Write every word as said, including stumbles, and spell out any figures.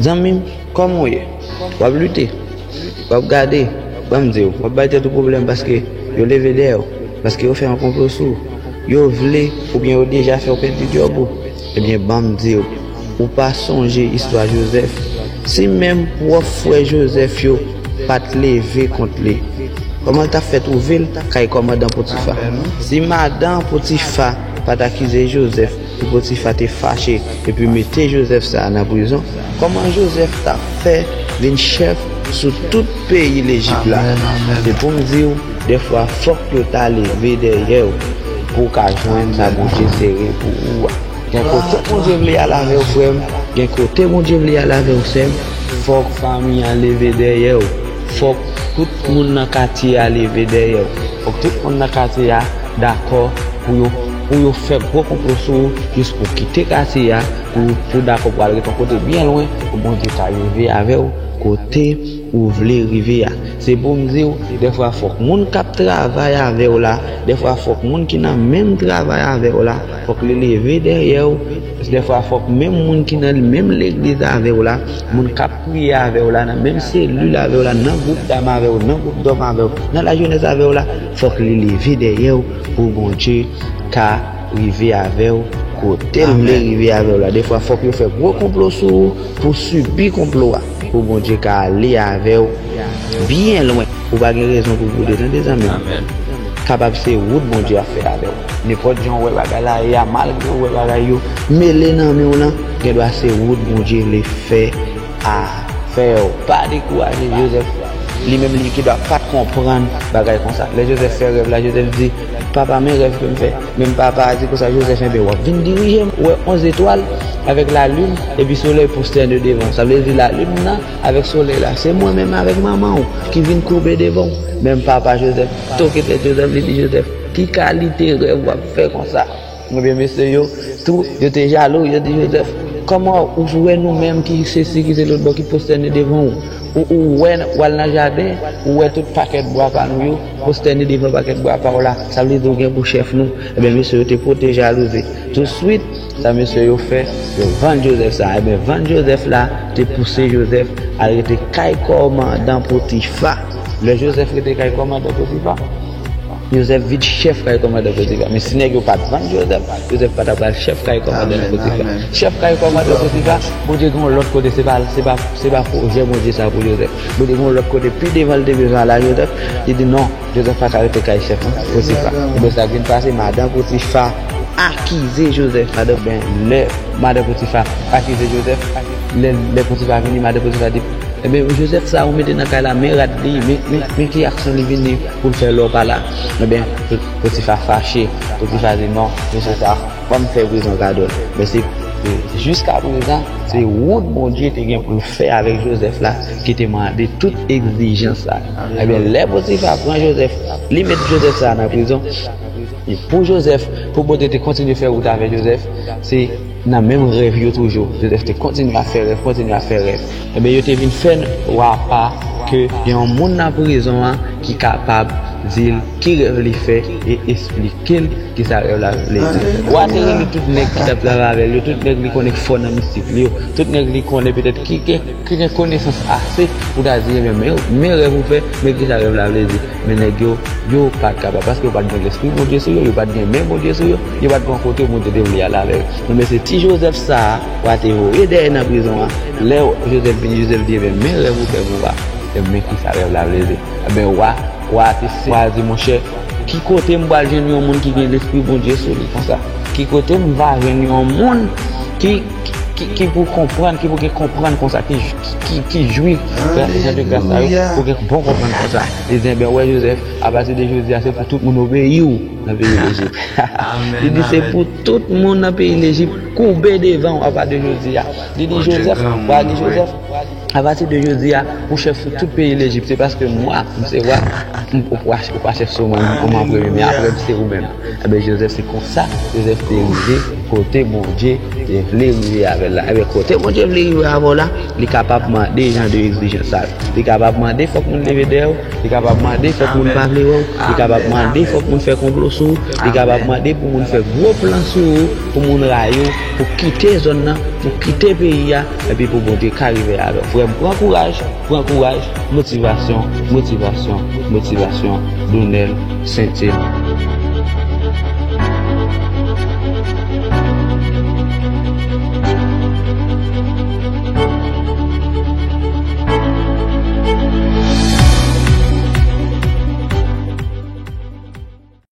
Zanmi m, kòman w ye? W ap lite? W ap gade? Ban m di w, w ap bay tèt ou pwoblèm paske yo leve dèyè w, paske yo fè yon konplo sou ou. Yo vle, oubyen yo deja fè w pèdi djòb ou. Ebyen, ban m di w, ou pa sonje istwa Jozèf? Si menm pwòp frè Jozèf yo pa t leve kont li, kòman l t ap fè twouve l kay kòmandan Potifa? Si madan Potifa pa t akize Jozèf, pou Potifa te fache epi mete Jozèf sa a nan prizon, kòman Jozèf t ap fè vin chèf sou tout peyi Lejip la? Se pou m di w, dèfwa fòk yo ta leve dèyè w pou w ka jwenn sa Bondye sere pou ou a. Gen kote Bondye vle al avè w, frè m. Gen kote Bondye vle al avè w, sè m. Fòk fanmi an leve dèyè w. Fòk tout moun nan katye a leve dèyè w. Fòk tout moun nan katye a dakò pou yo, pou yo fè gwo konplo sou ou, jis pou w kite katye a, pou, pou w dakò pou w al ret yon kote byen lwen, pou Bondye ka rive avè w kote ou vle rive a. Se pou m di w, dèfwa fòk moun k ap travay avè w la, dèfwa fòk moun ki nan menm travay avè w la, fòk li leve dèyè w. Dèfwa fòk menm moun ki nan menm legliz avè w la, moun k ap priye avè w la, nan menm selil avè w la, nan gwoup dam avè w, nan gwoup dòm avè w, nan lajenès avè w la, fòk li leve dèyè w pou Bondye ka rive avè w kote l vle rive avè w la. Dèfwa fòk yo fè gwo konplo sou ou pou w sibi konplo a, pou Bondye ka ale avè w byen lwen. Ou pa gen rezon pou w boude, tande, zanmi m. Kapab se wout Bondye ap fè avè w. Nenpòt jan w wè bagay la ye a, malgre w wè bagay yo mele nan men w lan, gendwa se wout Bondye vle fè avè w. Pa dekouraje. Jozèf, li menm, li gendwa pa t konprann bagay konsa. Lè Jozèf fè rèv la, Jozèf di, "Papa, men rèv ke m fè." Menm papa a di konsa, "Jozèf, enben, w ap vin dirije m. Ou wè onz etwal avèk lalin, epi solèy pwostène devan w." Sa vle di lalin nan avèk solèy la, se mwen menm avèk manman w ki vin koube devan w. Menm papa Jozèf toke tèt Jozèf, li di Jozèf, "Ki kalite rèv w ap fè konsa?" Ebyen, mesye yo tou, yo te jalou, yo di Jozèf, "Kòman ou wè nou menm ki sesi, ki se lòt bò, ki pwostène devan w? Ou, ou wè, w al nan jaden, ou wè tout pakèt bwa pa nou yo pwostène devan pakèt bwa pa w la. Sa vle di ou gen pou chèf nou." Ebyen, mesye yo te pote jalouzi. Touswit, sa mesye yo fè, yo vann Jozèf sa. Ebyen, vann Jozèf la te pouse Jozèf al rete kay kòmandan Potifa. Lè Jozèf rete kay kòmandan Potifa, Jozèf vin chèf kay kòmandan Potifa. Men si nèg yo pa t vann Jozèf, Jozèf pa t ap pral chèf kay kòmandan Potifa. Chèf kay kòmandan Potifa, Bondye gen yon lòt kote, se pa, se pa, se pa pwojè Bondye sa pou Jozèf. Bondye gen yon lòt kote, pi devan li te bezwen al a Jozèf, li di non, Jozèf pa ka rete kay chèf Potifa. Ebyen, sa k vin pase, madan Potifa akize Jozèf. Madan, ben, lè madan Potifa akize Jozèf, lè, lè Potifa vini, madan Potifa di, "Ebyen, Jozèf sa ou mete nan kay la, men rad li, men, men, men ki aksyon li vini pou l fè lè w pa la." Ebyen, Potifa fache. Potifa di, "Non, mesye sa, ban m fè prizon kado l." Men se, se, jiska prezan, se wout Bondye te gen pou l fè avèk Jozèf la ki te mande tout egzijans sa. Ebyen, lè Potifa pran Jozèf, li met Jozèf sa nan prizon, e pou Jozèf, pou Bondye te kontinye fè wout avèk Jozèf, se nan menm rèv yo toujou. Jozèf te kontinye ap fè rèv, kontinye ap fè rèv. Ebyen, yo te vin fè wa pa ke gen yon moun nan prizon an ki kapab di l ki rèv li fè e esplike l kisa rèv la vle di. Wa te rele tout nèg ki t ap travay avè l yo, tout nèg li konnen k fò nan mistik li yo, tout nèg li konnen petèt ki gen, ki gen konesans ase pou ta di, "Ebyen, men, men rèv ou fè, men kisa rèv la vle di." Men nèg yo, yo pa t kapab, paske yo pa t gen Lespri Bondye sou yo, yo pa t gen men Bondye sou yo, yo pa t gen kote Bondye te vle al avè yo. Men se ti Jozèf sa a, wa te voye dèyè nan prizon an. Lè Jozèf vini, Jozèf di, "Ebyen, men rèv ou fè pou wa, e men kisa rèv la vle di." Ebyen, wa, wa te sezi, wa di, "Monchè, ki kote m pral jwenn yon moun ki gen Lespri Bondye sou li konsa? Ki kote m va jwenn yon moun ki, ki, ki pou konprann, ki pou gen konprann konsa, ki, ki, ki jwi jan de gras sa yo, pou gen bon konprann konsa?" Li di, "Ebyen, wè, Jozèf, apati de jodi a, se pou tout moun obeyi w nan peyi Lejip." Li di, "Se pou tout moun nan peyi Lejip koube devan w apati de jodi a." Li di Jozèf, wa di Jozèf, "Apati de jodi a, ou chèf sou tout peyi Lejip. Se paske mwa, m se wa, m, ou pa, ou pa chèf sou mwen, ou m an premye, men apre m se ou menm." Ebyen, Jozèf, se konsa Jozèf te rive kote Bondye Bondye vle rive avè l la. Ebyen, kote Bondye vle rive avè w la, li kapab mande jan de egzijans sa yo. Li kapab mande fòk moun leve dèyè w, li kapab mande fòk moun pa vle wè w, li kapab mande fòk moun fè konplo sou ou, li kapab mande pou moun fè gwo plan sou ou, pou moun rayi w, pou kite zòn nan, pou kite peyi a, epi pou Bondye ka rive avè w. Frè m, pran kouraj, pran kouraj, motivasyon, motivasyon, motivasyon, Donel Saintil.